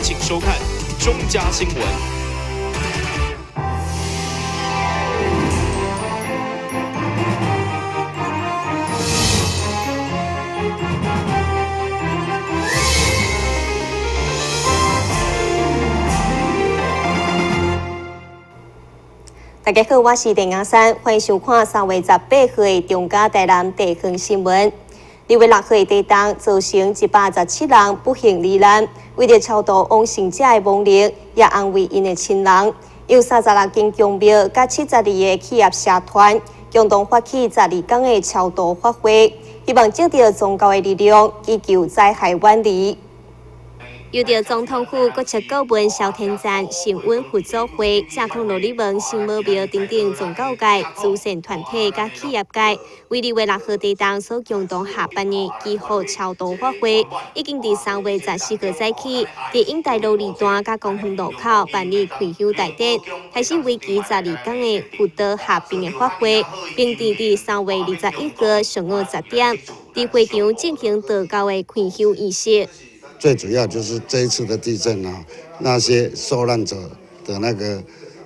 请收看中嘉新闻。大家好，我是郑雅珊，欢迎收看3月18號的中嘉台南地方新聞。2月6號的地震造成117人不幸罹難，為著超度往生者的亡靈，也安慰𪜶的親人，由36間宮廟佮72个企業社團共同發起12天的超度法會，希望藉著宗教的力量，祈求災害遠離。由著總統府國策顧問蕭天贊、神穩佛祖會、正統琉璃門聖母廟等等宗教界、慈善團體佮企業界，為2月6號地震所共同合辦的祈福超度法會，已經佇3月14號早起，佇永大路二段佮公園路口辦理開香大典，開始為期12天的佛道合併的法會，並佇佇3月21號上午10點，佇會場進行道教的開香儀式。最主要就是這一次的地震啊，那些受難者的那個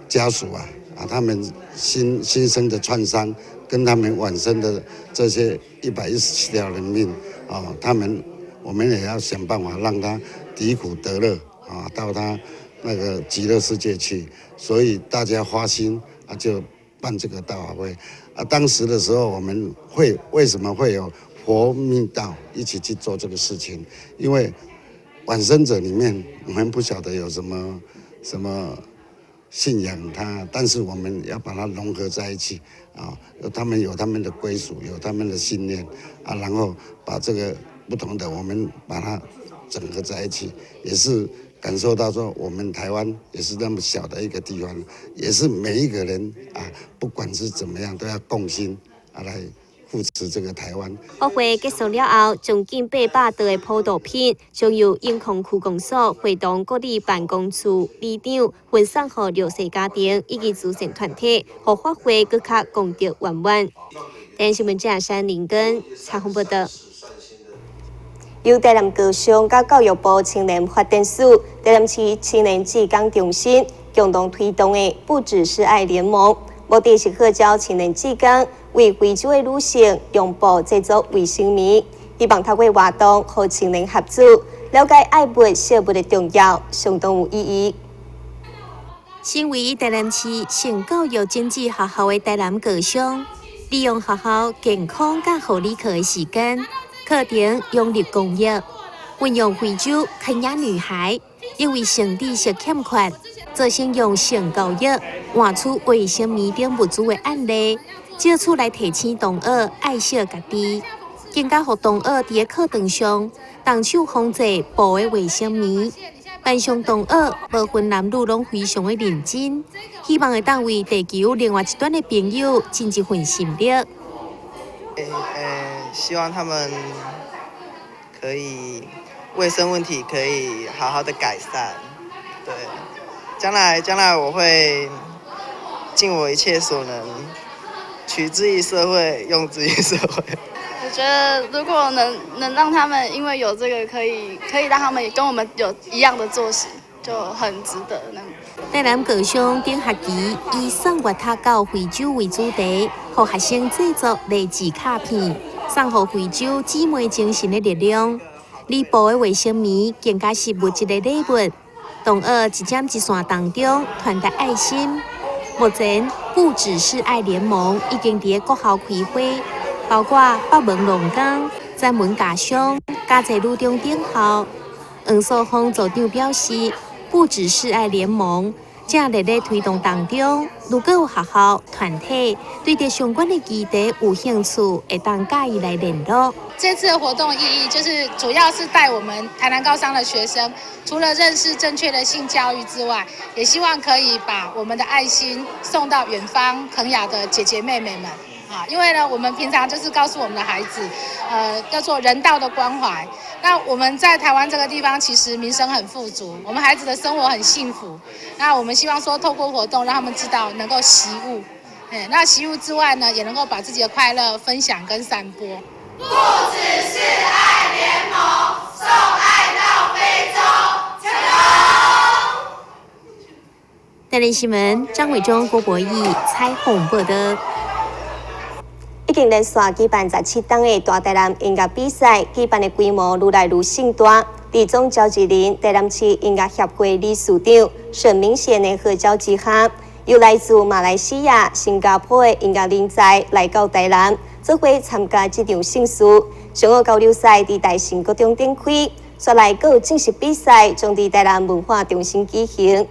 家屬啊，他們心身的創傷，跟他們往生的這些117條人命啊，他們我們也要想辦法讓他離苦得樂啊，到他那個極樂世界去。所以大家發心啊，就辦這個大法會啊。當時的時候，我們會為什麼會有佛密道一起去做這個事情？因為往生者裡面，我們不曉得有什麼什麼信仰他，但是我們要把它融合在一起啊，他們有他們的歸屬，有他們的信念啊，然後把這個不同的，我們把它整合在一起，也是感受到說，我們台灣也是那麼小的一個地方，也是每一個人啊，不管是怎麼樣，都要共心啊來扶持這個台灣。法會結束了後，將近800袋的普渡品，將由永康區公所會同國立辦公處里長分送予弱勢家庭以及慈善團體，予法會閣較功德圓滿。台灣新聞記者林根採訪報道。由台南高商佮教育部青年發展署、台南市青年志工中心共同推動的不只是愛聯盟，目的是號召青年志工為非洲的女性用布製作衛生棉，希望透過活動予青年學子了解愛物惜物的重要，相當有意義。身為台南市性教育種子學校的台南高商，利用學校健康佮護理課的時間，課程融入公益，運用非洲肯亞女孩因為性知識欠缺，造成用性教育換取衛生棉等物資的案例，藉此來提醒同學愛惜家己，更加予同學佇個課堂上動手縫製布的衛生棉。班上同學無分男女攏非常的認真，希望會當為地球另外一端的朋友盡一份心力。希望他們可以衛生問題可以好好的改善。對，將來我會盡我一切所能，取之於社會，用之於社會。我覺得如果能讓他們因為有這個可以讓他們跟我們有一樣的作息，就很值得。台南高商頂學期以送月塔到非洲為主題，予學生製作勵志卡片，送予非洲姊妹精神的力量。而布的衛生棉更加是物質的禮物，同學一針一線當中傳達愛心。目前不只是愛聯盟已經佇個各校開會，包括北門龍崗、三門家商、嘉濟女中等校。黃素芳組長表示，不只是愛聯盟正熱咧推動當中，如果有學校團體對這相關的議題有興趣，會當佮伊來聯絡。這次的活動意義就是主要是帶我們台南高商的學生，除了認識正確的性教育之外，也希望可以把我們的愛心送到遠方肯亞的姐姐妹妹們。啊，因為呢，我們平常就是告訴我們的孩子，要做人道的關懷。那我們在台灣這個地方，其實民生很富足，我們孩子的生活很幸福。那我們希望說，透過活動，讓他們知道能夠惜物，那惜物之外呢，也能夠把自己的快樂分享跟散播。不只是愛聯盟，送愛到非洲。台南新聞張偉忠、郭博義採訪報道。已經連續舉辦17冬的大台南音樂比賽，舉辦的規模愈來愈盛大。佇總召集人台南市音樂協會理事長沈明賢的號召之下，由來自馬來西亞、新加坡的音樂人才來到台南，做伙參加這場盛事。上午交流賽佇大成國中展開，煞來閣有正式比賽將佇台南文化中心舉行。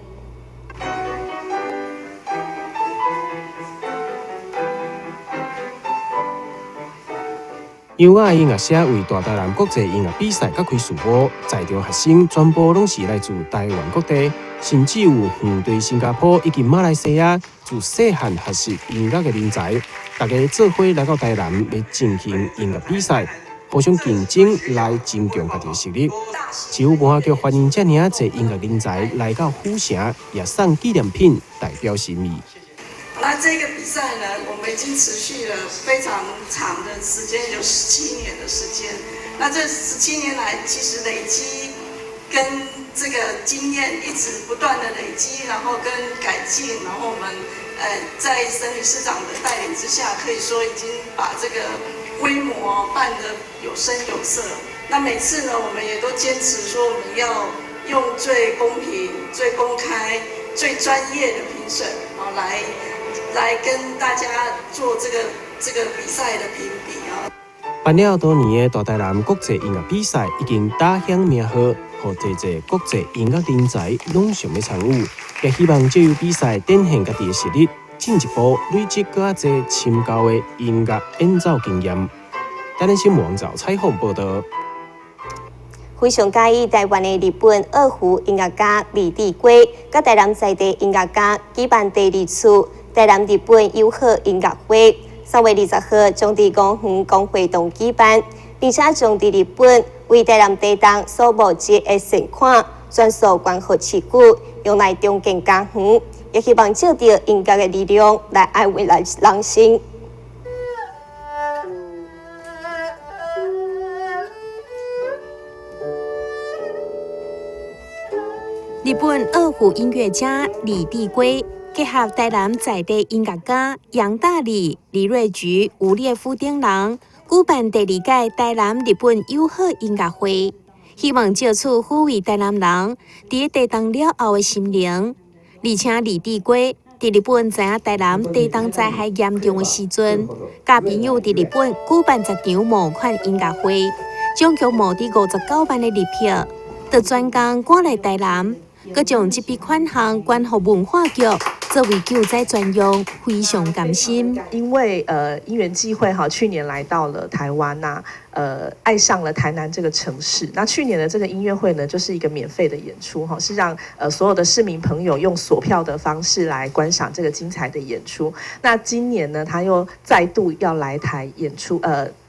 優雅音樂社為大台南國際音樂比賽揭開序幕，在場學生全部攏是來自台灣各地，甚至有遠對新加坡以及馬來西亞自細漢學習音樂的人才，大家做伙來到台南欲進行音樂比賽，互相競爭來增強家己的實力。市府文化局歡迎遮爾濟音樂人才來到府城，也送紀念品代表心意。那這個比賽呢，我們已經持續了非常長的時間，有十七年的時間。那這十七年來，其實累積跟這個經驗一直不斷的累積，然後跟改進，然後我們在沈理事長的帶領之下，可以說已經把這個規模辦得有聲有色。那每次呢，我們也都堅持說，我們要用最公平、最公開、最專業的評審啊來跟大家做這個比賽的評比啊！辦了多年的大台南國際音樂比賽已經打響名號，予濟濟國際音樂人才攏想欲參與，也希望藉由比賽展現家己的實力，進一步累積閣較濟深厚的音樂演奏經驗。台南新聞網站採訪報道。非常佮意台灣的日本二胡音樂家李帝圭，佮台南在地音樂家舉辦第二次台南日本友好音樂會，3月20號將佇五園公會堂舉辦，並且將佇日本為台南地動所募集的善款，全數捐予市區，用來重建家園，也希望藉著音樂的力量來安慰人心。日本二胡音樂家李帝圭結合台南在地音樂家楊大理、李瑞菊、吳烈夫等人，舉辦第二屆台南日本友好音樂會，希望藉此撫慰台南人佇地動了後的心靈。而且李帝圭佇日本知影台南地動災害嚴重的時陣，佮朋友佇日本舉辦10場募款音樂會，總共募得59萬的日票，就專工趕來台南。閣將這筆款項捐予文化局，作為救災專用，非常甘心。因為因緣際會哈，去年來到了台灣呐，愛上了台南這個城市。那去年的這個音樂會呢，就是一個免費的演出哈，是讓所有的市民朋友用索票的方式來觀賞這個精彩的演出。那今年呢，他又再度要來台演出，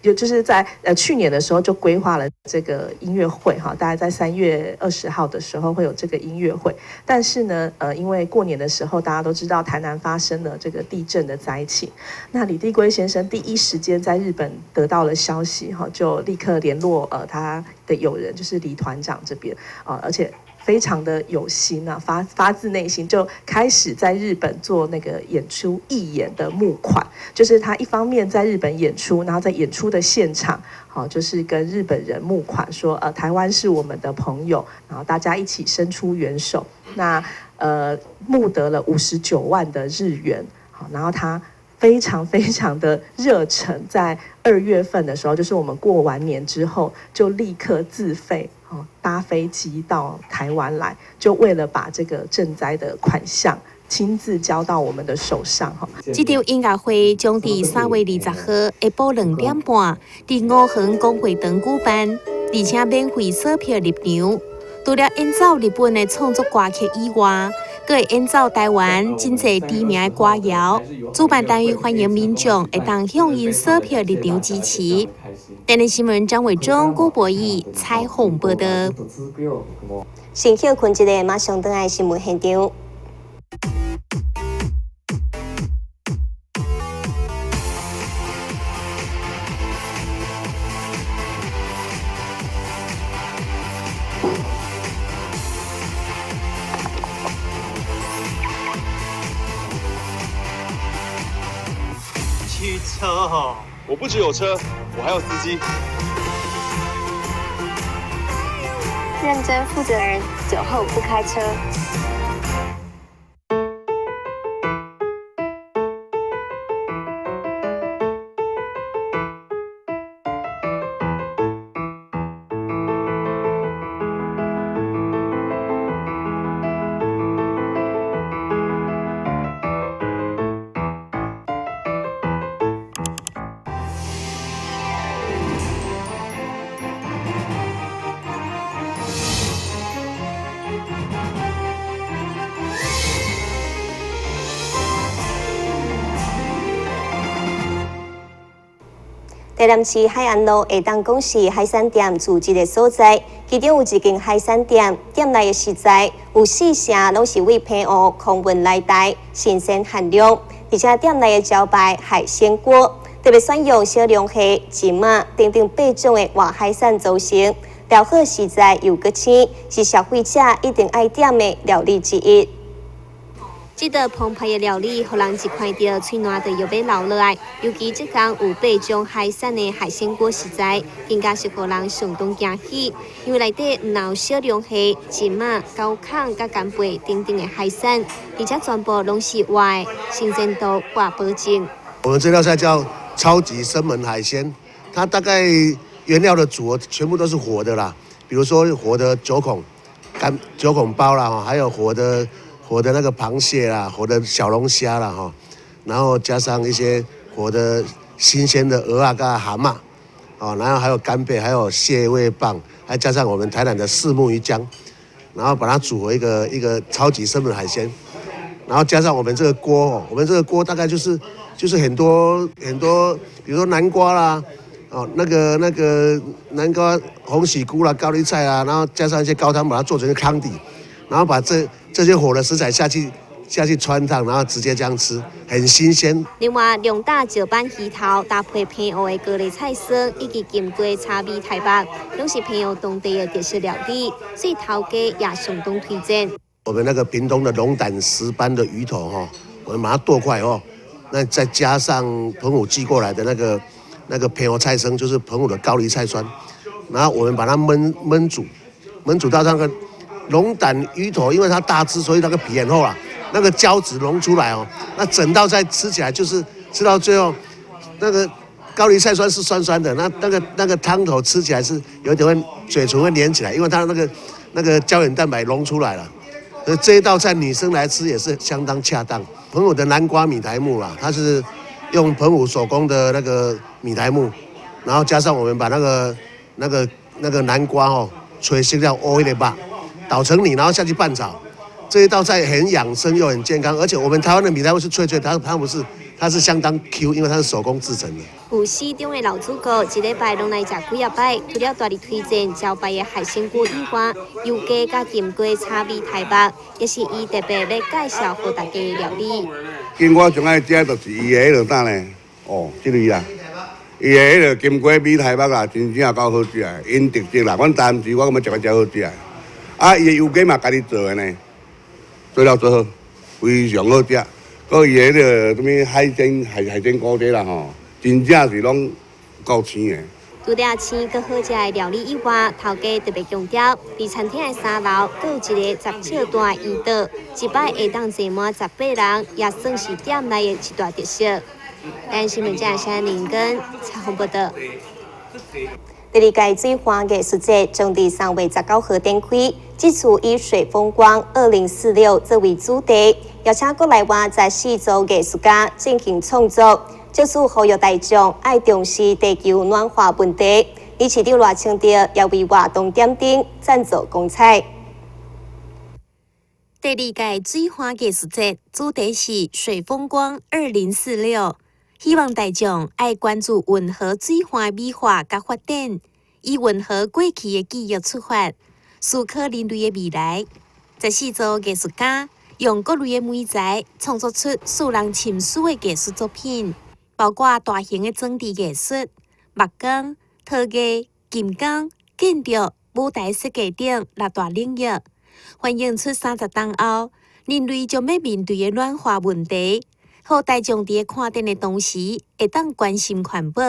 就是在去年的時候就規劃了這個音樂會哈，大概在3月20號的時候會有這個音樂會。但是呢，因為過年的時候大家都知道台南發生了這個地震的災情，那李帝圭先生第一時間在日本得到了消息哈，就立刻聯絡他的友人，就是李團長這邊啊，而且非常的有心啊，發自內心就開始在日本做那個演出義演的募款，就是他一方面在日本演出，然後在演出的現場，好，就是跟日本人募款說，台灣是我們的朋友，然後大家一起伸出援手，那募得了59萬的日元，好，然後他非常非常的熱忱，在2月份的時候，就是我們過完年之後，就立刻自費搭飛機到台灣來，就為了把這個賑災的款項親自交到我們的手上。哈，這場音樂會將佇3月20號下晡2點半，佇五園公會堂舉辦，而且免費索票入場。除了演奏日本的創作歌曲以外，閣會演奏台灣真濟知名的歌謠。主辦單位歡迎民眾會當向𪜶索票入場支持。台南新聞張偉忠、郭博義採訪報道。先歇睏一下，馬上轉來新聞現場。車哦。我不只有車，我還有司機。認真負責人，酒後不開車。台南市海岸路會當講是海產店聚集的所在，其中有一間海產店，店內的食材有四成攏是為澎湖空運來台，新鮮限量。而且店內的招牌海鮮鍋，特別選用小龍蝦、蟳仔等等八種的活海產組成，調好食材又閣鮮，是消費者一定愛點的料理之一。這道澎湃的料理，予人一看著喙瀾就欲欲流落來。尤其這工有八種海產的海鮮鍋食材，更加是予人相當驚喜。因為內底毋但有小龍蝦、蟳仔、高孔、佮干貝等等的海產，而且全部攏是活的，新鮮度掛保證。我們這道菜叫超級生猛海鮮，它大概原料的組合全部都是活的啦，比如說活的九孔、乾九孔鲍啦，還有活的。活的那個螃蟹啦，活的小龍蝦啦，哈，然後加上一些活的新鮮的蚵仔佮蛤蟆，哦，然後還有干貝，還有蟹味棒，還加上我們台南的虱目魚漿，然後把它組合一個一個超級生猛海鮮，然後加上我們這個鍋哦，我們這個鍋大概就是很多很多，比如說南瓜啦，哦，那個南瓜鴻喜菇啦、高麗菜啊，然後加上一些高湯，把它做成一個湯底，然後把這些活的食材下去汆燙，然後直接這樣吃，很新鮮。另外，龍膽石斑魚頭搭配澎湖的高麗菜絲以及金瓜炒米苔目，攏是澎湖當地的特色料理，所以頭家也相當推薦。我們那個屏東的龍膽石斑的魚頭哈，我們把它剁塊哦，那再加上澎湖寄過來的那個澎湖菜生，就是澎湖的高麗菜酸，然後我們把它燜煮，燜煮到那個。龍膽魚頭，因為它大隻，所以那個皮很厚啦，那個膠質溶出來哦，那整道菜吃起來就是吃到最後，那個高麗菜酸是酸酸的，那個湯頭吃起來是有點會嘴唇會黏起來，因為它那個膠原蛋白溶出來了。所以這一道菜女生來吃也是相當恰當。澎湖的南瓜米苔目啦，它是用澎湖手工的那個米苔目，然後加上我們把那個南瓜哦，吹濕了烏一點吧。搗成泥，然後下去拌炒，這一道菜很養生又很健康，而且我們台灣的米苔目是脆脆，它不是，它是相當 Q，因為它是手工製成的。有市中的老主顧，一禮拜攏來食幾仔擺，除了大力推薦招牌的海鮮鍋以外，油雞佮金瓜炒米苔目，也是伊特別欲介紹予大家的料理。金瓜上愛食就是伊的彼个啥呢？哦，這類啦，伊的彼个金瓜米苔目啦，真正夠好食的，𪜶特色啦。阮台南市我感覺食較真好食。啊，伊的油雞嘛，家己做的呢，做了做好，非常好食。閣伊的彼个啥物海鮮海鮮鍋底啦吼，真正是攏夠鮮的。除了鮮閣好食的料理以外，頭家特別強調，佇餐廳的三樓閣有一個十尺大的魚桌，一擺會當坐滿18人，也算是店內的一大特色。咱新聞記者林根采訪報導。第二屆水花藝術節將佇3月19號展開，這次以“水風光2046”作為主題，邀請國內外14組藝術家進行創作，藉此呼籲大眾愛重視地球暖化問題。而市長賴清德也為活動點燈，贊助光彩。第二屆水花藝術節主題是“水風光2046”。希望大眾愛關注運河水岸美化佮發展，以運河過去的記憶出發，思考人類的未來。14組藝術家用各類的媒材創作出使人深思的藝術作品，包括大型的裝置藝術、木工、陶藝、金工、建築、舞台設計等六大領域，反映出30冬後人類將欲面對的暖化問題。予大眾佇看展的同時，會當關心環保。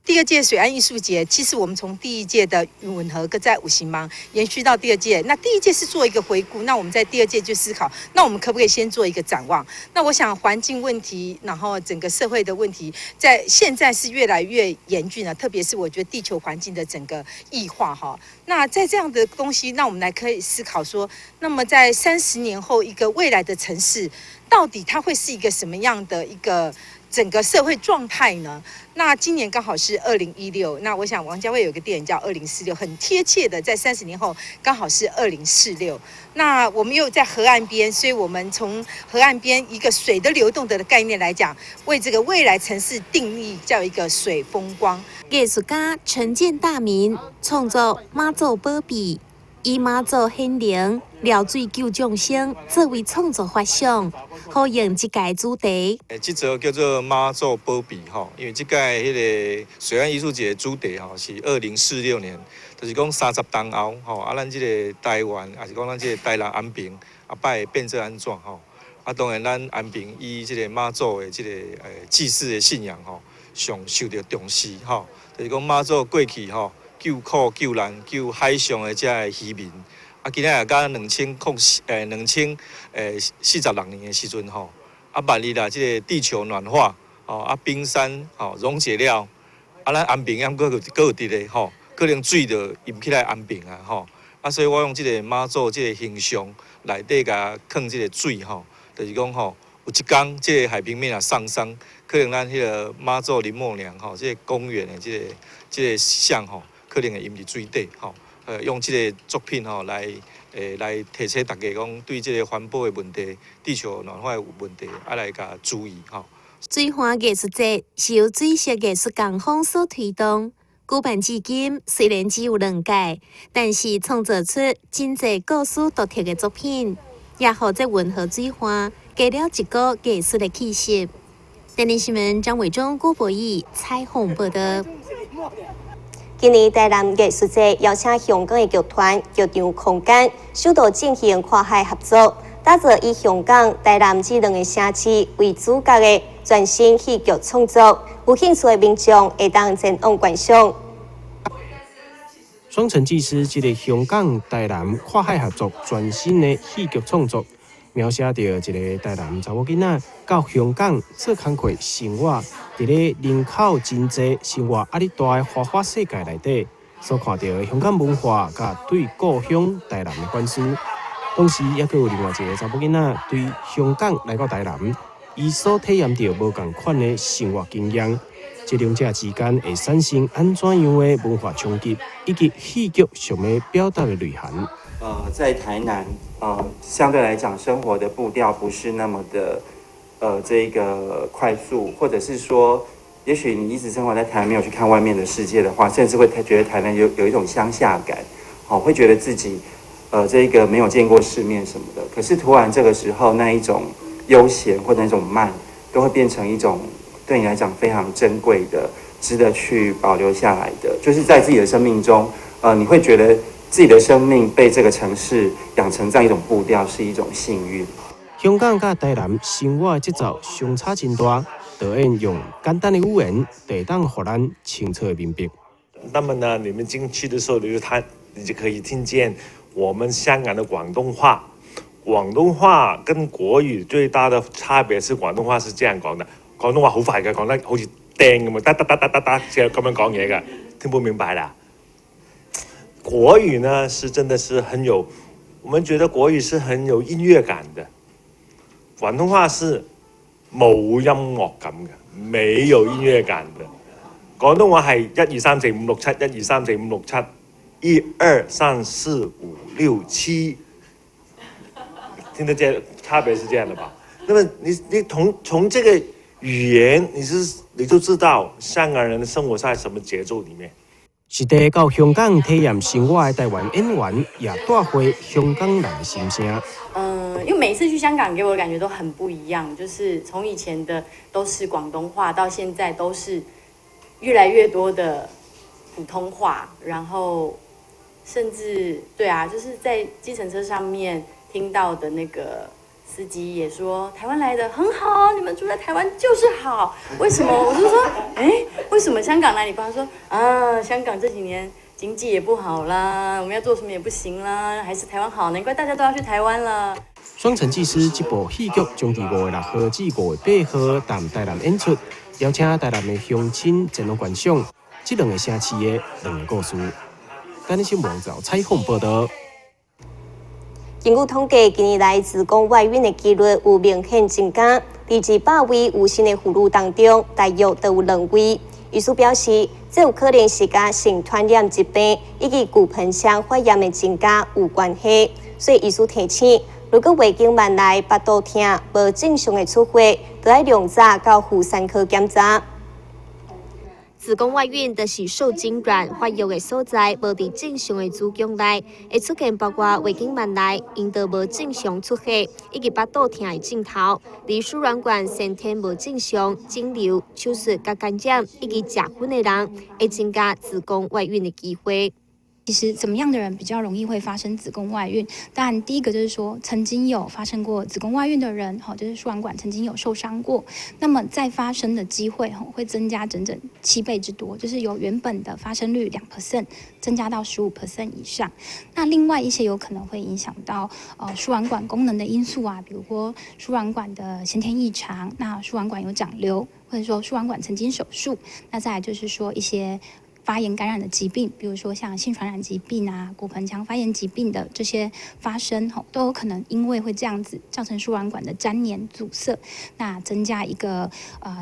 第二屆水岸藝術節，其實我們從第一屆的運河閣再有形嗎，延續到第二屆。那第一屆是做一個回顧，那我們在第二屆就思考，那我們可不可以先做一個展望？那我想環境問題，然後整個社會的問題，在現在是越來越嚴峻了，特別是我覺得地球環境的整個異化哈。那在這樣的東西，那我們來可以思考說，那麼在30年後，一個未來的城市，到底它會是一個什麼樣的一個整個社會狀態呢？那今年剛好是2016，那我想王家衛有個電影叫《二零四六》，很貼切的，在30年後剛好是二零四六。那我們又在河岸邊，所以我們從河岸邊一個水的流動的概念來講，為這個未來城市定義叫一個水風光。藝術家陳建大明創作媽祖寶貝，以媽祖顯靈、療水救眾生作為創作發想，呼應這屆主題。這座叫做媽祖寶貝吼，因為這屆彼个水岸藝術節的主題吼是2046年，就是講30冬後吼，啊，咱這个台灣，抑是講咱這个台南安平，後擺會變做按怎吼？啊，當然咱安平以這个媽祖的這个祭祀的信仰吼，上受著重視吼，就是講媽祖過去吼救苦救難、救海上的這个漁民。啊，今仔日到20042046年的時陣吼，啊，萬一啦，這个地球暖化，吼，啊，冰山吼溶解了，啊，咱安平猶閣有閣有佇咧吼，可能水就淹起來安平啊吼，啊，所以我用這个媽祖這个形象內底共囥這个水吼，就是講吼，有一工這个海平面啊上升，可能咱彼个媽祖林默娘吼，這个公園的這个像吼，可能會淹佇水底吼。用這个作品吼來提醒大家講，對這个環保的問題、地球暖化的問題，啊來共注意吼。水岸藝術節是由水色藝術工坊所推動，舉辦至今雖然只有兩屆，但是創造出真濟故事獨特的作品，也予這運河水岸加了一股藝術的氣息。電視新聞張偉忠、郭博義採訪報道。今年台南藝術節邀請香港的劇團劇場空間，首度進行跨海合作，打造以香港、台南這兩個城市為主角的全新戲劇創作。有興趣的民眾會當前往觀賞。雙城記是這个香港、台南跨海合作全新的戲劇創作，描寫著一个台南查某囡仔到香港做工課生活，佇咧人口真濟、生活壓力大的花花世界內底，所看著的香港文化佮對故鄉台南的反思。同時，猶閣有另外一个查某囡仔對香港來到台南，伊所體驗著無仝款的生活經驗。這兩者之間會產生按怎樣的文化衝擊，以及戲劇想欲表達的內涵。在台南，相對來講，生活的步調不是那麼的，這個快速，或者是說，也許你一直生活在台南，沒有去看外面的世界的話，甚至會覺得台南有一種鄉下感，哦，會覺得自己，這個沒有見過世面什麼的。可是突然這個時候，那一種悠閒或者那種慢，都會變成一種對你來講非常珍貴的、值得去保留下來的，就是在自己的生命中，你會覺得自己的生命被這個城市養成這樣一種步調，是一種幸運。香港佮台南生活的節奏相差真大，導演用簡單的語言，就會當予咱清楚的明白。那麼呢，你們進去的時候，你就可以聽見我們香港的廣東話。廣東話跟國語最大的差別是，廣東話是這樣講的，廣東話好快嘅，講得好似釘咁啊，噠噠噠噠噠噠，這樣講嘢嘅，聽不明白啦。國語呢是真的是很有，我們覺得國語是很有音樂感的，廣東話是冇音樂感嘅，沒有音樂感的。廣東話係一二三四五六七，一二三四五六七，一二三四五六七，聽得見差別是這樣的吧？那麼你從這個語言，你就知道香港人的生活在什麼節奏裡面。實地到香港體驗生活的台灣演員，也帶回香港人的心聲。因為每次去香港，給我的感覺都很不一樣，就是從以前的都是廣東話，到現在都是越來越多的普通話，然後甚至對啊，就是在計程車上面聽到的那個司機講的廣東話，司機也說台灣來的很好，你們住在台灣就是好。為什麼？我就說，哎，為什麼香港哪裡不好？他說啊，香港這幾年經濟也不好啦，我們要做什麼也不行啦，還是台灣好，難怪大家都要去台灣了。雙城記事這部戲劇將佇5月6號至5月8號佇台南演出，邀請台南的鄉親前往觀賞這兩個城市的兩个故事。台南新聞網採訪報道。根據統計，近年來子宮外孕的幾率有明顯增加。佇100位有身的婦女當中，大約都有兩位。醫師表示，這有可能是佮性傳染疾病以及骨盆腔發炎的增加有關係。所以醫師提醒，如果月經慢來、腹肚疼、無正常的出血，就愛量早到婦產科檢查。子宮外孕就是受精卵發育的所在，無佇正常的子宮內，會出現包括月經慢來、陰道無正常出血，以及腹肚疼的症頭。而輸卵管先天無正常、腫瘤、手術佮感染以及食薰的人，會增加子宮外孕的機會。其實怎麼樣的人比較容易會發生子宮外孕？當然，第一個就是說曾經有發生過子宮外孕的人，哈，就是輸卵管曾經有受傷過，那麼再發生的機會，哈，會增加整整7倍之多，就是由原本的發生率2% 增加到15% 以上。那另外一些有可能會影響到輸卵管功能的因素啊，比如說輸卵管的先天異常，那輸卵管有長瘤，或者說輸卵管曾經手術，那再來就是說一些發炎感染的疾病，比如說像性傳染疾病啊、骨盆腔發炎疾病的這些發生，吼，都有可能因為會這樣子造成輸卵管的粘連阻塞，那增加一個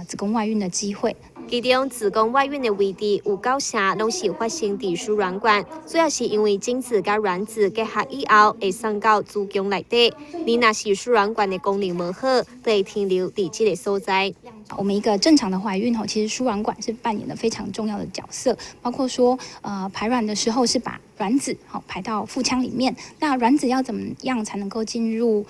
子宮外孕的機會。其中子宮外孕的位置有九成攏是發生佇輸卵管，主要是因為精子佮卵子結合以後會送到子宮內底，你若是輸卵管的功能無好，就會停留佇這个所在。我們一個正常的懷孕吼，其實輸卵管是扮演了非常重要的角色，包括說，排卵的時候是把卵子好排到腹腔裡面，那卵子要怎麼樣才能夠進入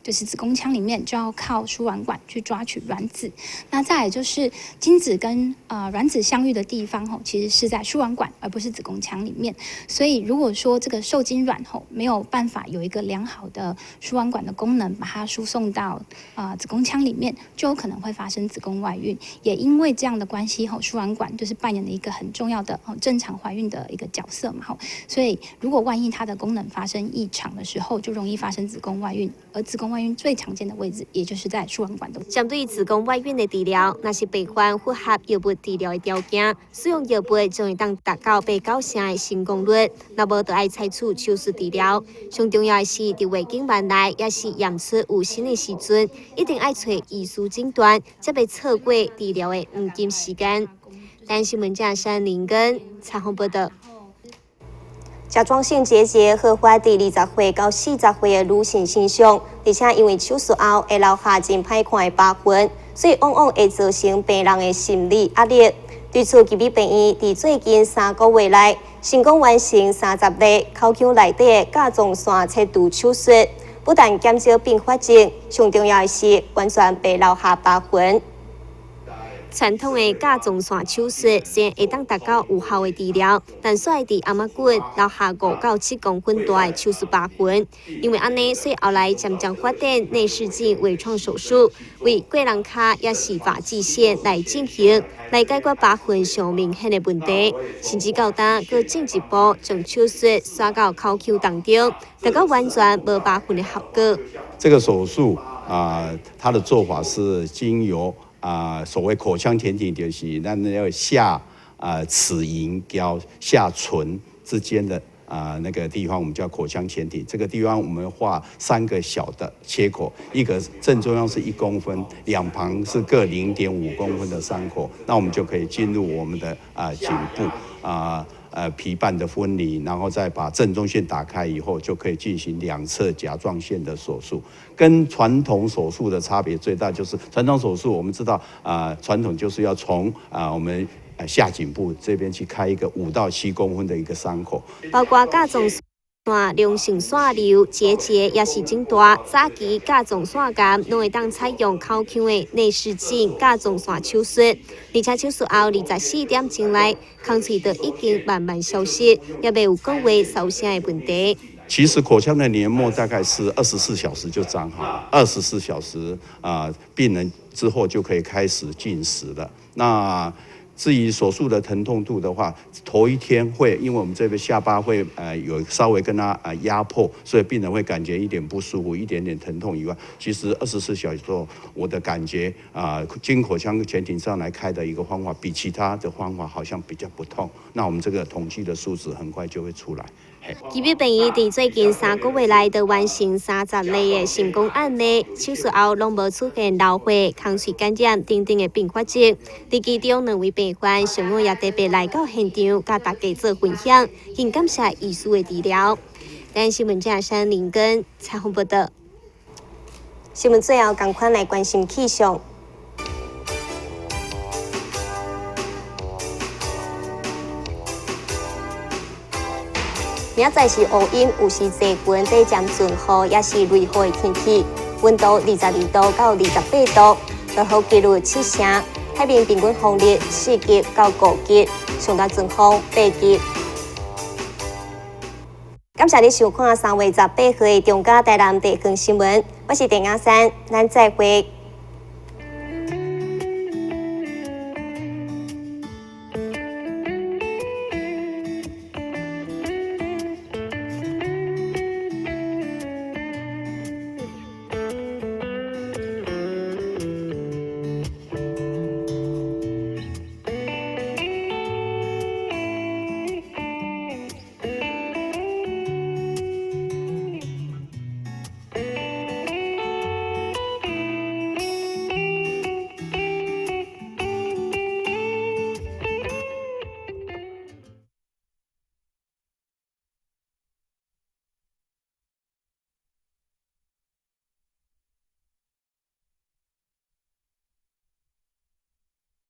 就是子宮腔裡面，就要靠輸卵管去抓取卵子。那再來就是精子跟卵子相遇的地方吼，其實是在輸卵管，而不是子宮腔裡面。所以如果說這個受精卵吼沒有辦法有一個良好的輸卵管的功能，把它輸送到子宮腔裡面，就有可能會發生子宮外孕。也因為這樣的關係吼，輸卵管就是扮演了一個很重要的正常懷孕的一個角色嘛吼。所以如果萬一它的功能發生異常的時候，就容易發生子宮外孕，而子宮外孕最常見的位置，也就是在輸卵管的。針對子宮外孕的治療，若是病患符合藥物治療的條件，使用藥物就會當達到八九成的成功率。若無，就愛採取手術治療。上重要的是，佇月經慢來，抑是驗出有身的時陣，一定愛揣醫師診斷，才袂錯過治療的黃金時間。台視新聞記者林根採訪報道。甲狀腺結節好發佇20歲到40歲的女性身上，而且因為手術後會留下真歹看的疤痕，所以往往會造成病人的心理壓力。對此，旗美病院佇最近3個月內成功完成30例口腔內底的甲狀腺切除手術，不但減少併發症，上重要的是完全袂留下疤痕。傳統的甲狀腺手術雖然會當達到有效的治療，但煞會佇頷仔骨留下5到7公分大的手術疤痕。因為按呢，所以後來漸漸發展內視鏡微創手術，為過人跤抑是髮際線來進行，來解決疤痕上明顯的問題。甚至到今，閣進一步將手術徙到口腔當中，達到完全無疤痕的效果。這個手術啊，它的做法是經由所謂口腔前庭就是咱那個下齒齦佮下唇之間的那個地方，我們叫口腔前庭。這個地方我們畫三個小的切口，一個正中央是1公分，兩旁是各0.5公分的傷口，那我們就可以進入我們的頸部皮瓣的分離，然後再把正中線打開以後，就可以進行兩側甲狀腺的手術。跟傳統手術的差別最大就是，傳統手術我們知道傳統就是要從我們下頸部這邊去開一個5到7公分的一個傷口。包括甲狀腺良性腺瘤、結節抑是腫大，早期甲狀腺癌攏會當採用口腔的內視鏡甲狀腺手術，而且手術後24點鐘內，空喙就已經慢慢消失，也袂有過話燒聲的問題。其實口腔的黏膜大概是二十四小時就長好，二十四小時啊，病人之後就可以開始進食了。那至於手術的疼痛度的話，頭一天會，因為我們這邊下巴會有稍微跟他壓迫，所以病人會感覺一點不舒服，一點點疼痛以外，其實二十四小時後，我的感覺啊，經口腔前庭上來開的一個方法，比其他的方法好像比較不痛。那我們這個統計的數字很快就會出來。基比病院佇最近3個月內就完成30例的成功案例，手術後攏無出現流血、空喙感染等等的併發症。佇其中兩位病患上午也特別來到現場，佮大家做分享，真感謝醫師的治療。台南新聞記者林根採訪報道。新聞最後，仝款來關心氣象。明仔載是烏陰，有時濟雲，底漸陣雨，也是雷雨的天氣。溫度22度到28度，落雨幾率7成。海面平均風力4級到5級，上大陣風8級。感謝你收看3月18號的中嘉台南地方新聞，我是鄭雅珊，咱再會。